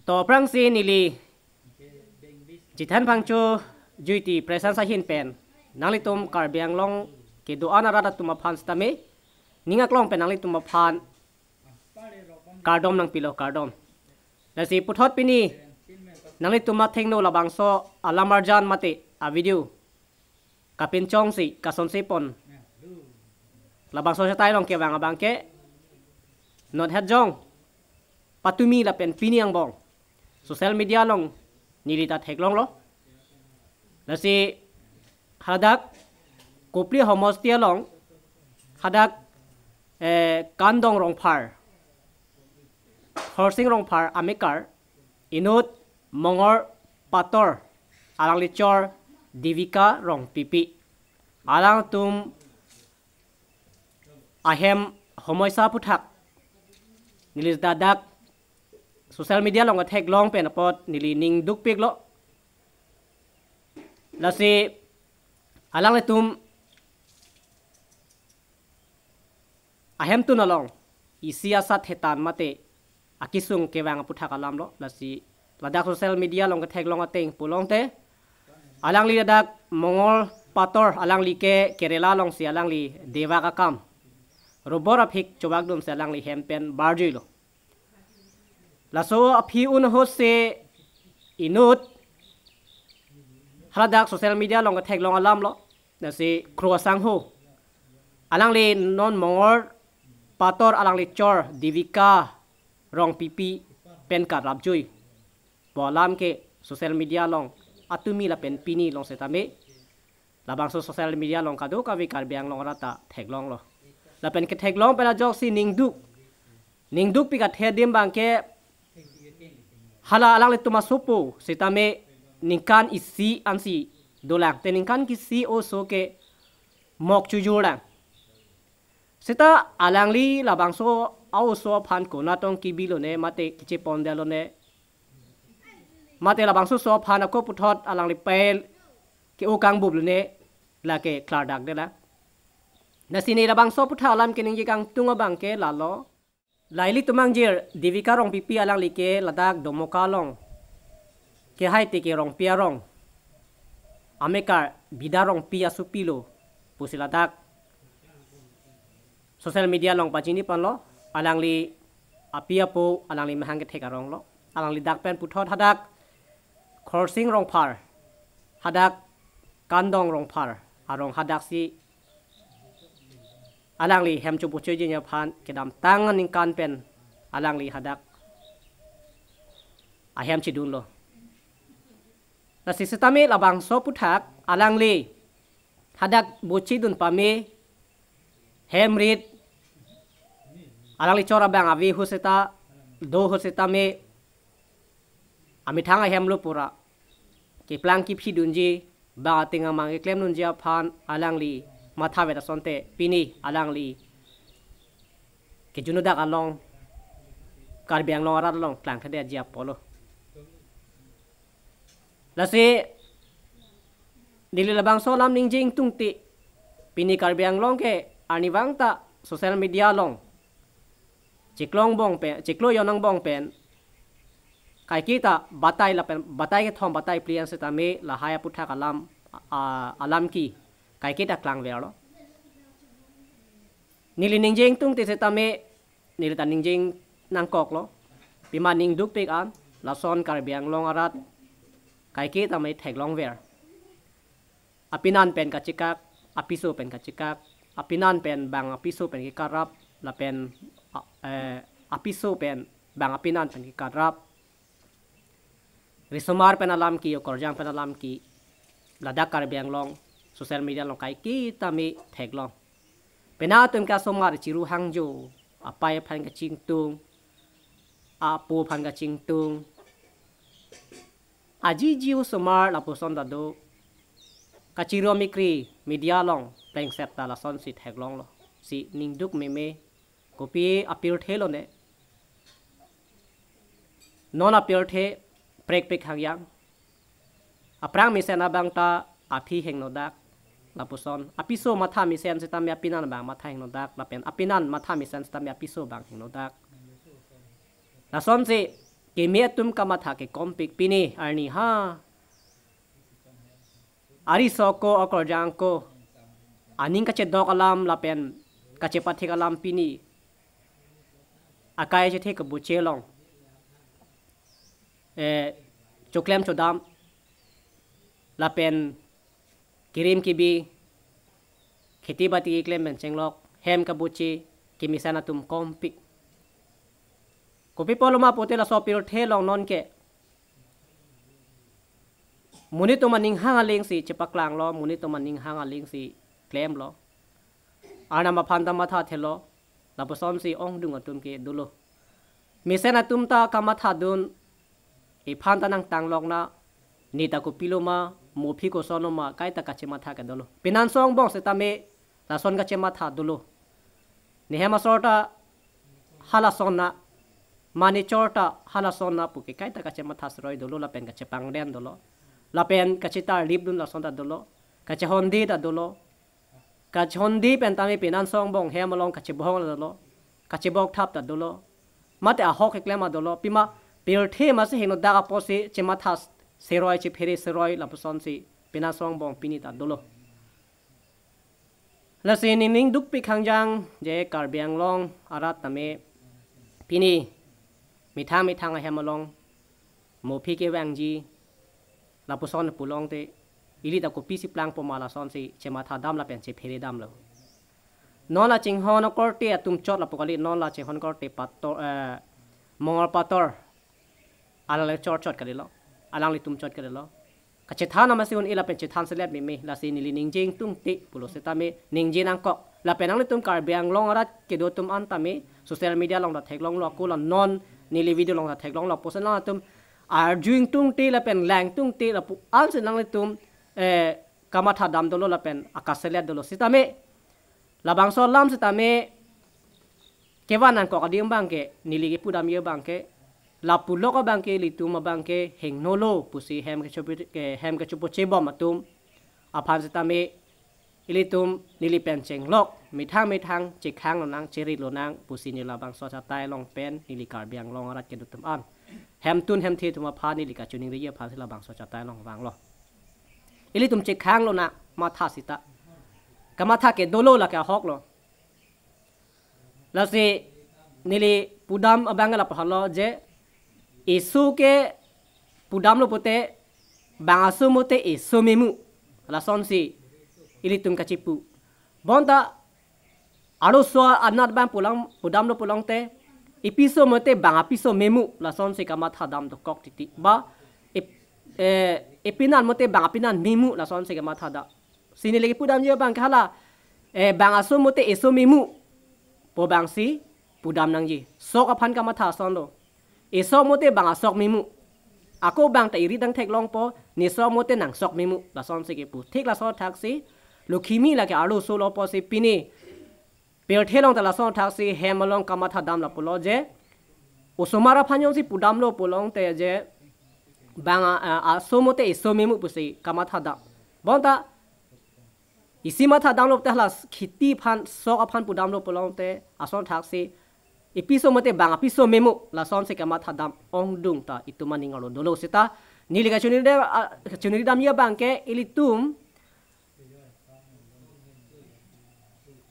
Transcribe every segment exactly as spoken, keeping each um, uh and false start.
To aphrangsi neli Jithan Phangcho Juiti Presence ahin pen nanglitum Karbi Anglong kedo-an arat atum aphan sitame ning aklong pen nanglitum aphan kardom nangpilo, kardom. Lasi puthot pini nanglitum athengno labangso alam arjan mate a-video kapinchongsi kasonse pon. Labangso chatai along kevang abangke non het jong patumi lapen pini angbong social media along neli ta theklonglo. Lasi hadak Kopili homosti along hadak, eh, Kandong Rongphar, Khorsing Rongphar amekar inut Mongol Pator, alangli chor Divika Rongpipi, alangtum ahem homoisa aputhak neli ta dak social media along theklong pen apot neli ning dukpiklo. Lasi alanglitum ahemtun along isi asat hetan mate akesung kevang aputhak alamlo. Lasi ladak social media along ketheklong ateng pulote alangli ladak Mongol Pator, alangli ke Kerala alongsi alangli devak akam robor aphik chobak dunsi alangli hem pen barjuilo. Laso aphi un ahutsi inut haladak social media along ketheklong alamlo. Lasi Kro Asangho, alangli non Mongol Pator alangli chor Divika Rongpipi pen karapjui pu alam ke social media along atumi lapen pini along sitame labangso social media along kadokave Karbi Anglong arat ta theklonglo. Lapen ketheklong pen ajoksi ning duk, ning dukpik athe adim abangke hala alanglitum asopo sitame ningkan isi ansi dolang, te ningkan ke isi oso ke mok chujurlang. Seta alangli labangso a-oso aphan konat tong kebilone mate kechepondetlo ne, mate labangso oso aphan ako puthot alangli pen ke-o kangbuplo ne, lake klardakdetlang. Lasi ne labangso aputhak alam keningje kangtung abangke lalo. La ilitum angjir Divika Rongpipi, alangli ke ladak Domoka along kehai teke Rongpi arong amekar Bida Rongpi asopilo pusi ladak social media along pachini ponlo. Alangli api apo alangli mahang kethek aronglo. Alangli dak pen puthot hadak Khorsing Rongphar, hadak Kandong Rongphar arong hadaksi alangli hem chopochoi jenya aphan kedamtang aningkan pen alangli hadak ahem chedunlo. Lasi sitame labangso aputhak alangli hadak bochedun pame hem rit, alangli chor abang ave ahut seta, do ahut setame amethang ahemlo pura keplang kephidunji, bang ateng amang keklemdunji aphan alangli mathavet asonte pini alangli kejundak along Karbi Anglong arat along klangthedetji apotlo. Lasi neli labangso alam ningje ingtungte, pini Karbi Anglong ke arnivang ta social media along chiklo angbong pen, chiklo jon angbong pen kaiketa batai lapen batai kethom batai phli an setame lahai aputhak alam, a, alam ke kaiketa klangverlo. Neli ningje ingtungte setame neli ta ningje nangkoklo. Pima ning dukpik an lason Karbi Anglong arat kaiketa mai theklongver. Apinan pen kachekak, apiso pen kachekak, apinan pen bang apiso pen kekarap, lapen, a, eh, apiso pen bang apinan pen kekarap. Risomar pen alam ke, okorjang pen alam ke, ladak Karbi Anglong social media along kaiketa mai theklong. Penang atum ke asomar chiru hangjo, apei aphan kachingtung, apo aphan kachingtung, ajiji osomar lapuson ta do. Kachiru amekri media along plengset ta lasonsi theklonglo. Si ning duk meme, kopi apirthe lone. Non apirthe prekpek hangyang. Aphrang mesen abang ta aphi hingnodak lapuson. Apiso matha mesen setame apinan abang matha hingnodak, lapen apinan matha mesen setame apiso abang hingnodak. Lasonsi keme atum kamatha ke kompik pini arni ha. Ari soko okorjang ko. Aning kachedok alam lapen kachepathek alam pini. Akai chethe kabuche along. Eh, choklem chodam. Lapen kirim kibi. Kheti bati keklem pen chenglok. Hem kabuche. Kemesen atum kompik. Kopi apotlo ma pulote laso pirthe along non ke. Monit atum aning hang aling si chepaklanglo, monit atum aning hang aling si klemlo. Arnam aphan ta matha thelo, lapuson si ongdung atum ke dolo. Mesen atum ta kamathadun, iphan ta nangtanglok na, ne ta kopilo ma, mo aphi kosonlo ma, kaita kachematha ke dolo. Penan song bong setame, lason kachematha dolo. Ne hem asor ta halason na, mane chor ta halason na pu ke kaita kachematha seroi dolo lapen kachepangden dolo. Lapen kachetarlipdun lason ta dolo. Kachehonde ta dolo. Kachehonde pen tame penan song bong hem along kachebohong ta dolo. Kachebok thap ta dolo. Mate ahok keklem ta dolo. Pima pirthe masi henodak apotsi chematha seroi chephere seroi lapuson si penan song bong pini ta dolo. Lasi nening dukpik hangjang je Karbi Anglong arat tame pini methang methang ahem along mo aphi kevangji lapuson pulote ili ta kopisi plangpo ma lasonsi chematha dam lapen chephere damlo. Non la chinghon korte atum chot lapu kali, non la chinghon korte pator, eh, Mongol pator. Alangli chot chot kalilo. Alanglitum chot kalilo. Kachethan amasi un-e lapen chethan selet meme, lasi neli ningje ingtungte pulo setame ningje nangkok. Lapen nanglitum Karbi Anglong arat kedo atum an tame social media along ta theklonglo, ako la non neli video along ta theklonglo, pusi nangtum arju ingtungte lapen lang ingtungte lapu ansi nanglitum, eh, kamatha dam dolo lapen akaselet dolo setame. Labangso alam setame kevan nangkok adim abangke, neli kepudamji abangke, lapu lok abangke, ilitum abangke hengnolo pusi hem kechopo, ke hem kechopochebom atum aphan setame ilitum neli pen chenglok methang methang chekhang lonang, cheri lonang pusi neli labangso achatai along pen neli Karbi Anglong arat kedo atum an hemtun hemthe atum aphan neli kachiningri aphansi labangso achatai along vanglo. Ilitum chekhang lonang matha seta. Kamatha ke dolo, lake ahoklo. Lasi neli pudam abang lapu halo je, eso ke pudamlo pulote bang aso mote eso memu, lasonsi ilitum kachipu. Bonta arloso anat abang pulang pudamlo pulote, episo mote bang apiso memu, lasonsi kamatha dam dokok titi. Ba ep-, eh, epinan mote bang apinan memu, lasonsi kamatha dam. Si neli kepudamji abangke hala, eh, bang aso mote eso memu pu abangsi pudam nangji. Sok aphan kamatha asonlo. Esok mote bang asok memu. Ako bang ta iri dang theklongpo, nesok mote nangsok memu. Lasonsi kepu. Thik laso thaksi, Lokhimi lake arloso lo pusi pini pirthe along ta laso thaksi hem along kamatha dam lapulo je, osomar aphan jongsi pudamlo pulote je, bang a, a, aso mote eso memu pusi kamatha dam. Bonta isi matha damlo te hala kheti aphan, sok aphan pudamlo pulote ason thaksi episo mote bang apiso memu, lasonsi kamatha dam ongdung ta itum aning arlo dolo seta. Neli kachiningri dam, a, kachiningri damji abangke ilitum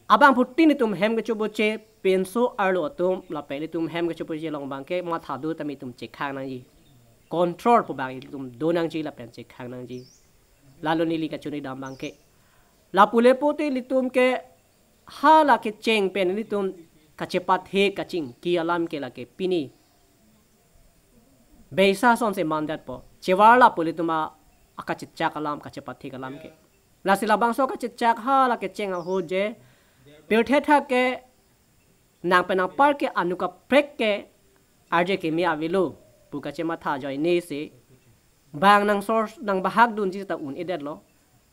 abangphutin itum hem kechopoche pinso arlo atum lapen itum hem kechopoche along abangke matha do tame itum chekhang nangji. Control pu abang itum do nangji lapen chekhang nangji. Lalo neli kachiningri dam abangke, lapu le pulote ilitum ke hala kecheng pen ilitum kachepathe kachingki alam ke lake pini beisa asonsi mandetpo. Chevar lapu ilitum a, akachechak alam, kachepathek alam ke. Lasi labangso kachechak hala kecheng ahut je, pirthe athak ke nang pen nangpar ke anu kaprek ke arje keme avelo pu kachematha ajoine si, bang nangsor nangbahak dunji ta un-edetlo,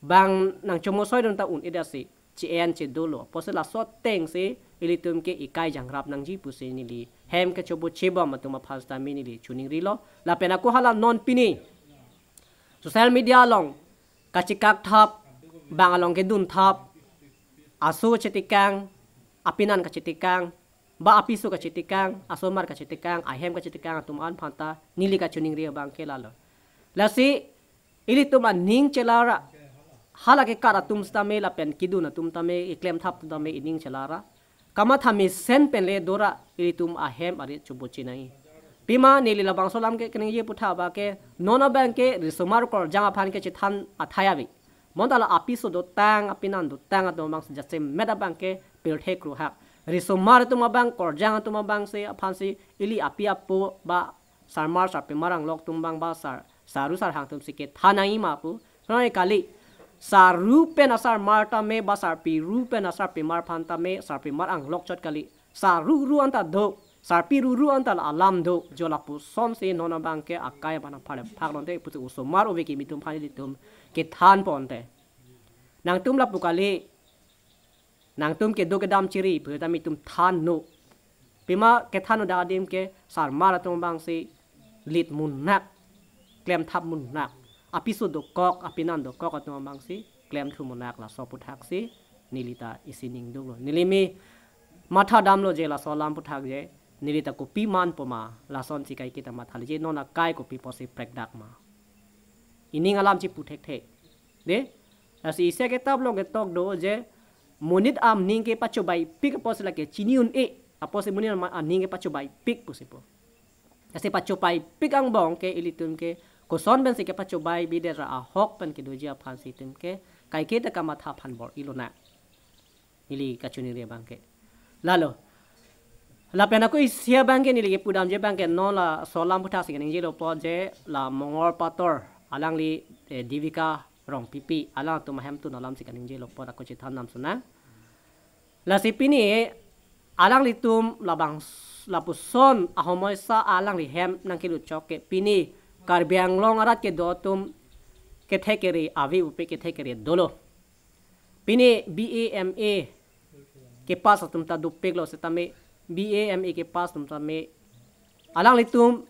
bang nangchomosoi dun ta un-edet si, che-en chedolo. Pusi laso atengsi ilitum ke ikai jangrap nangji pusi neli hem kechopochebom atum aphan setame neli chiningrilo. Lapen ako hala non pini social media along kachekak thap, bang along kedun thap, aso chetekang, apinan kachetekang, ba apiso kachetekang, asomar kachetekang, ahem kachetekang atum an aphanta neli kachiningri abang ke lalo. Lasi ilitum aning chelara, hala kekat atum sitame lapen kedun atum tame, keklem thap atum tame ining chelara, kamatha mesen pen le dora ilitum ahem arit chobo chinai. Pima neli labangso alam ke kaningje aphuthak abang ke, non abang ke risomar korjang aphan kechethan athai ave. Bonta la apiso dotang, apinan dotang atum abang si jasemet abang ke pirthe kruhak. Risomar atum abang, korjang atum abang si aphan si ili api apo ba sarmar sarpimar anglok atum abang ba sar, saru sarhang atum si kethan nangji ma pu. Sonai kali, saru pen asarmar tame ba sarpiru pen asarpimar aphan tame, sarpimar anglok chot kali. Saru ru anta do, sarpiru ru anta la alam do, jo lapuson si non abang ke akai abang aphan phak lonte pusi osomar ove kimi atum aphan ilitum kethan ponte. Nangtum lapu kali, nangtum kedo kedam chiri pu ta mi atum thannon. Pima kethannon dak adim ke sarmar atum abang si lit munak, klem thap munak. Apiso dokok, apinan dokok atum abang si klem thu munak, laso aphuthak si neli ta isi ning duklo. Neli mi matha damlo je laso alam aphuthak je, neli ta kopi manpo ma, lason si kaiketa matha le je, non akai kopi pusi prekdak ma. Ining alam chipu thekthe. De? Lasi isi akitap along ketok do je, monit aning kepachobaipik apotsi lake chini un-e, apotsi monit am-, aning kepachobaipik pusi pu. Lasi pachobaipik angbong ke ilitum ke, koson pensi kepachobaibidet ra ahok pen kedoji aphan si itum ke, kaiketa kamatha aphan bor-i lonang. Neli kachiningri abang ke. Lalo. Lapen ako isi abang ke neli kepudamji abang ke non laso alam aphuthak si kaningjelo apot je la Mongor Pator alangli, eh, Divika Rongpipi alangtum ahemtun alam si kaningjelo apot ako chethan nam sunang. Lasi pini alanglitum labang s-, lapuson ahomoi sa alangli hem nangkelut chok ke pini Karbi Anglong arat kedo atum kethek kere ave upe kethek kere dolo. Pini B A M A kepass atum ta dopiklo setame, B A M A kepass atum tame alanglitum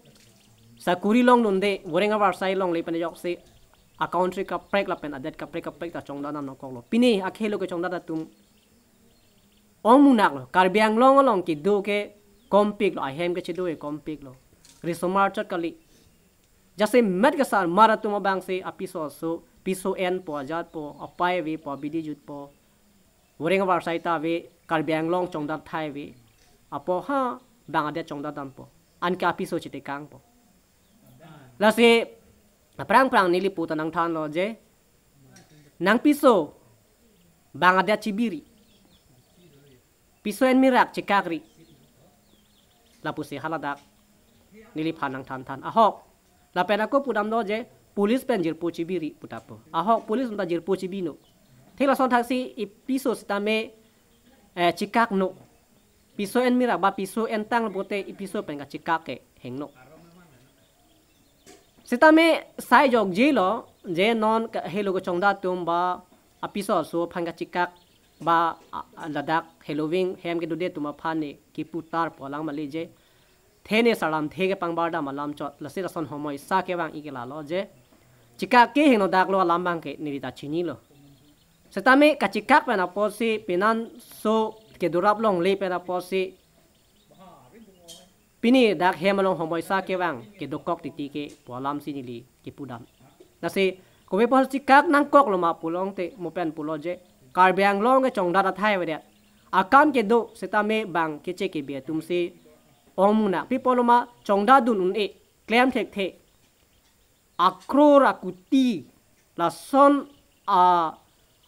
sakuri longdunde, voreng avarsai longle pen ajoksi a-country kaprek lapen adet kaprek kaprek ta chongdat nangkoklo. Pini akhelo kechongdat atum ong munak lo. Karbi Anglong along kedo ke kompik lo, ahem kechedo ke kompik lo. Risomar chot kali. Jasemet ke sarmar atum abang si apiso aso, piso enpo, ajatpo, apai avepo, abidi jutpo. Voreng avarsai ta ave, Karbi Anglong chongdat athai ave. Apo ha, bang adet chongdat dampo. Anke apiso chetekangpo. Lasi, aphrang phrang neli pu ta nangthanlo je, nang piso, bang adet chibiri. Piso en mirak chekakri. Lapusi haladak neliphan nangthanthan. Ahok. Lapen ako pudam do je, police pen jirpo chibiri pu ta pu. Ahok, police anta jirpo chibinon. Thik lason thaksi ipiso sitame, eh, chekaknon. Piso en mirak ba piso entang pote ipiso pen kachekak ke hingno. Sitame sai jokjelo, je non ka-, helo kechongdat atum ba apiso aso aphan kachekak ba a-, a-, ladak heloving hem kedode atum aphan ne kipu tarpo alang mali je. The ne sarlamthe kepangbar dam alam chot, lasi lason homoi sa kevang-i ke lalo je. Chekak ke hingno dak lo alam abang ke neli ta chinilo. Sitame kachekak pen apotsi, pinanso kedorap longle pen apotsi, pini dak hem along homoi sa kevang kedokok titi ke pu alam si neli kepudam. Lasi, kopi apot chekak nangkoklo ma pu longte, mo pen pulo je, Karbi Anglong kechongdat athai avedet. Akam kedo sitame bang keche kebe atum si ong munak. Pi apotlo ma chongdatdun un-e, klem thekthe. Akror akuti, lason a,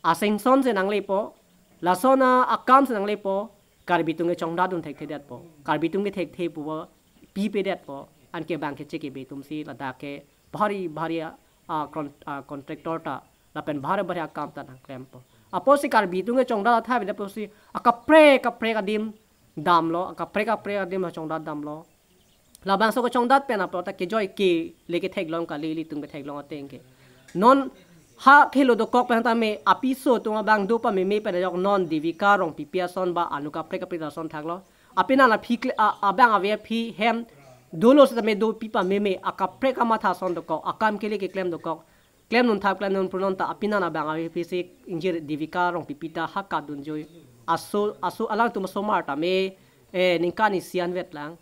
a-sanction si nanglepo, lason a, akam si nanglepo, Karbi atum kechongdatdun thekthedetpo. Karbi atum kethekthe puvo, pipedetpo, anke bang keche kebe atum si ladak ke bhari bhari a, a, kon-, a, contractor ta, lapen bhari bhari akam ta nangklempo. Apotsi Karbi atum kechongdat athai avedet apotsi, akaprek kaprek adim damlo, akaprek kaprek adim chongdat damlo. Labangso kechongdat pen apot ta kejoi ke le ketheklong kali, ilitum ketheklong ateng ke. Non ha helo dokok pen tame apiso atum abang do pameme pen ajok non Divika Rongpipi ason ba anu kaprek kaprek ason thaklo. Apinan aphi kle-, a-, abang ave aphi hem dolo sitame dopi pameme, akaprek kamatha ason dokok, akam kele keklem dokok. Klemdun thap klemdun prunon ta apinan abang ave aphi si ingjir Divika Rongpipi ta ha katdun joi. Aso, aso alangtum asomar tame eh, ningkan isi anvet lang.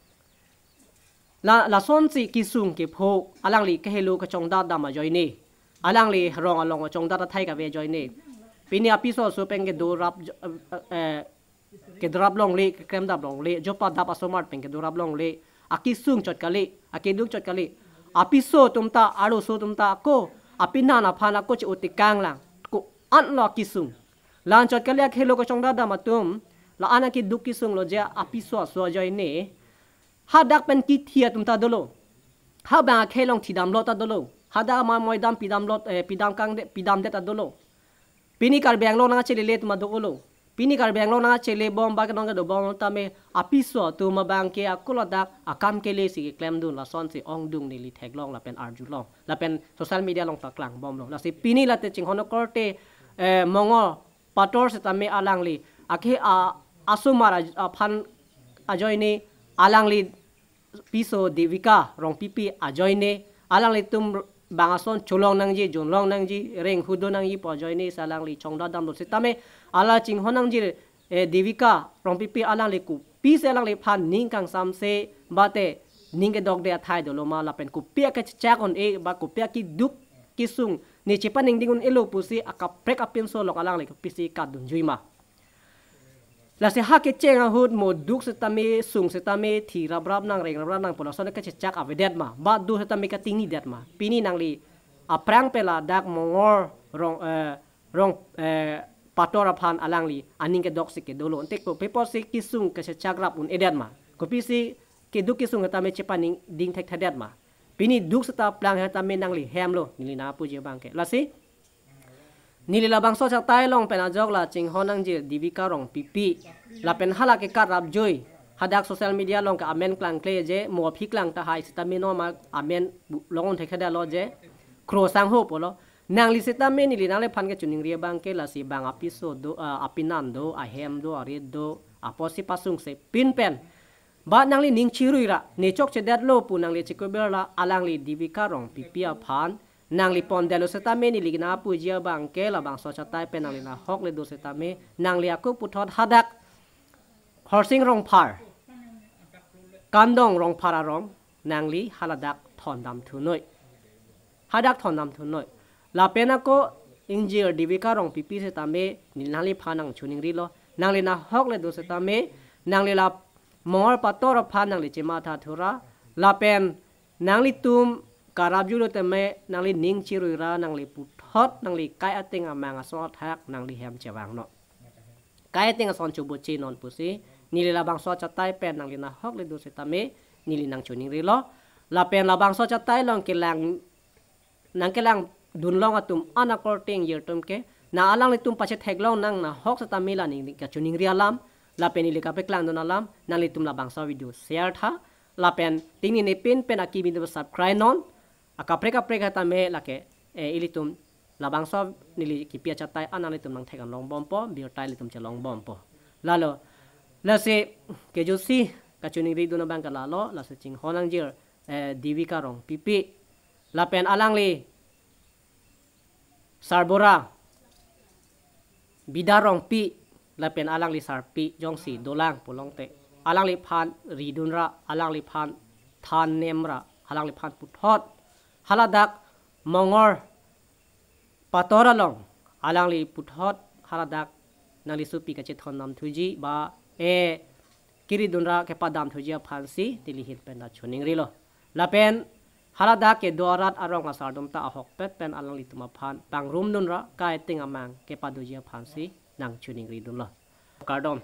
La, lasonsi kesung kepho, alangli kehelo kachongdat dam ajoine. Alangli rong along kachongdat athai kave ajoine. Pini apiso aso pen kedorap jo-, eh, eh, kedorap longle, keklem dap longle, jopa dap asomar pen kedorap longle. Akesung chot kali, akeduk chot kali. Apiso atum ta, arloso atum ta ako, apinan aphan ako che-o tekang lang. Ko-an lo akesung. La-an chot kali akehelo kachongdat dam atum, la-an akeduk kesung lo je apiso aso ajoine. Hadak pen kithi atum ta dolo. Habang akhei along thi damlo ta dolo. Hadak ama moi dam pi damlo, eh, pi dam kangde, pi damdet ta dolo. Pini Karbi Anglong nangchelele atum ta dolo. Pini Karbi Anglong nangchelebom ba kenong kedo bom tame apiso atum abang ke ako ladak akam kele si keklem dun lasonsi ongdung neli theklong lapen arjulong. Lapen social media along paklang bomlo. Lasi pini late chinghon korte, eh, Mongol Pator setame alangli. Akhe a, asomar aj-, aphan ajoine alangli piso Devika Rongpipi ajoine, alanglitum bang ason cholong nangji, jonlong nangji, reng hudo nangji pu ajoine si alangli chongdat damlo setame, ala chinghon nangji, eh, Devika Rongpipi alangli kopisi alangliphan ning kangsamse bate ning kedokde athai dolo ma lapen kopi akechechak un-e ba kopi akeduk kesung ne chepaningding un-elo pusi akaprek apinso along alangli kopisi kadunjui ma. Lasi ha kecheng ahut mo duk setame, sung setame, thi raprap nang, reng raprap nang pu lason kechechak avedet ma. Ba do setame katingnidet ma. Pini nangli aphrang pen ladak Mongol Rong, eh, Rong, eh, Pator aphan alangli aning kedoksi kedolo. Ante kopi apotsi kesung kechechak rap un-edet ma. Kopisi keduk kesung setame chepaningding thekthedet ma. Pini duk seta plang setame nangli hemlo, neli nangpuji abang ke. Lasi neli labangso achatai along pen ajok la chinghon nangji Devika Rongpipi. Lapen hala ke karapjui. Hadak social media along ke amen klangkle je, mo aphi klang tahai setame no ma amen bu-, long un thekthedet lo je. Kro sangho pulo. Nangli setame neli nangliphan kechiningri abang ke lasi bang apiso do, ah, apinan do, ahem do, arit do, apotsi pasungse pin pen. Ba nangli ning chirui ra, ne chokchedetlo pu nangli chikubir la, alangli Devika Rongpipi aphan nangli pondetlo setame neli nangpuji abang ke labangso achatai pen nangli nahok le do setame, nangli ako puthot hadak Horsing Rongphar, Kandong Rongphar arong, nangli haladak thondam thunoi. Hadak thondam thunoi. Lapen ako ingjir Devika Rongpipi setame, neli nangliphan nangchiningrilo. Nangli nahok le do setame, nangli la Mongol Pator aphan nangli chematha thura. Lapen nanglitum karapjuilo tame, nangli ning chirui ra, nangli puthot, nangli kai ateng amang ason athak, nangli hem chevangnon. Kai ateng ason chobochenon pusi, neli labangso achatai pen nangli nahok le do setame, neli nangchiningrilo. Lapen labangso achatai along kelang, nangkelangdun long atum an akorte ingjir atum ke, na alanglitum pachetheklong nang nahok setame la neli kachiningri alam, lapen neli kapeklangdun alam, nanglitum labangso video share tha, lapen tingni ne pin pen akimi do subscribe non, akaprek kaprek setame lake, eh, ilitum labangso neli kipi achatai an nanglitum nangthek-an longbompo, birta ilitum chelongbompo. Lalo, lasi kejutsi kachiningridun abang ke lalo, lasi chinghon nangjir, eh, Devika Rongpipi. Lapen alangli sarbura, Bida Rongpi, lapen alangli sarpi jongsi dolang pulote, alangliphan ridun ra, alangliphan than nem ra, alangliphan puthot haladak Mongol Pator along, alangli puthot haladak nangli sopi kachethondam thuji ba, eh, kiridun ra kepadam thuji aphansi neli ahin pen ta chiningrilo. Lapen haladak kedo arat arong asar atum ta ahokpet pen alanglitum aphan pangrumdun ra kai ateng amang kepadoji aphansi nangchiningridunlo. Kardom.